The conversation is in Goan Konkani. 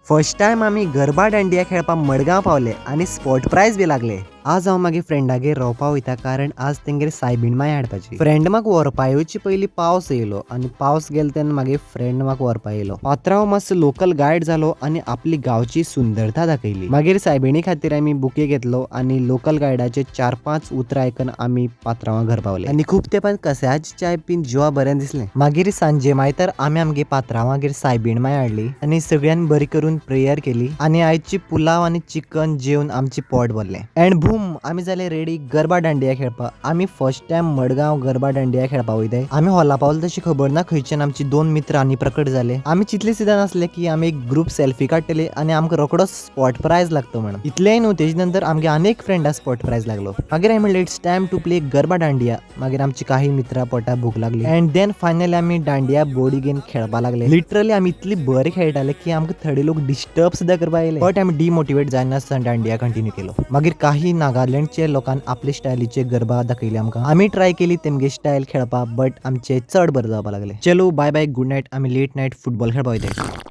फर्स्ट टायम आमी गरबा दांडिया खेळपाक मडगांव पावले आनी स्पॉट प्रायज बी लागले. आज हांव मागीर फ्रेंडागेर रावपा वयता, कारण आज तेंगेर सायबीण माय हाडपाची. फ्रेंड म्हाका व्हरपा येवचे पयलीं पावस येयलो आनी पावस गेलो तेन्ना मागीर फ्रेंड म्हाका व्हरपा येयलो. पात्रांव मातसो लोकल गायड जालो आनी आपली गांवची सुंदरता दाखयली. मागीर सायबिणी खातीर आमी बुके घेतलो आनी लोकल गायडाचे चार पांच उतरां आयकून आमी पात्रांवा घर पावले आनी खूब तेंपान कसायाची चाय पीन जिवा बरें दिसलें. मागीर सांजे मायतर आमी आमगे पात्रांवागेर सायबीण माय हाडली आनी सगळ्यान बरी करून प्रेयर केली आनी आयची पुलाव आनी चिकन जेवन आमची पोट भरलें. अँड बूम, आमी जाले रेडी गरबा दांडिया खेळपाक. आमी फर्स्ट टायम मडगांव गरबा दांडिया खेळपाक वयताय. आमी हॉला पावले तशी खबर ना खंयच्यान आमची दोन मित्र आनी प्रकट जाले. आमी चिंतले सुद्दां नासले की आमी एक ग्रुप सेल्फी काडटले आनी आमकां रोकडोच स्पॉट प्रायज लागतो म्हणून. इतलेंय न्हू, तेजे नंतर आमगे आनी एक फ्रेंडा स्पॉट प्रायज लागलो. मागीर हांवें म्हणलें, "It's time to play Garba Dandiya." मागीर आमची काही मित्रां पोटा भूक लागली. अँड then finally आमी दांडिया बोडी घेवन खेळपाक लागले. लिटरली आमी इतली बरी खेळटाले की आमकां थोडे लोक डिस्टर्ब सुद्दां करपाक येयले, बट आमी डिमोटिवेट जायनासतना दांडिया कंटिन्यू केलो. मागीर काही नागालँडचे लोकांनी आपले स्टायलीचे गरबा दाखयले आमकां. आमी ट्राय केली तेमगे स्टायल खेळपाक, बट आमचे चड बरें जावपाक लागले. चलो, बाय बाय, गुड नायट. आमी लेट नायट फुटबॉल खेळपाक वयताय.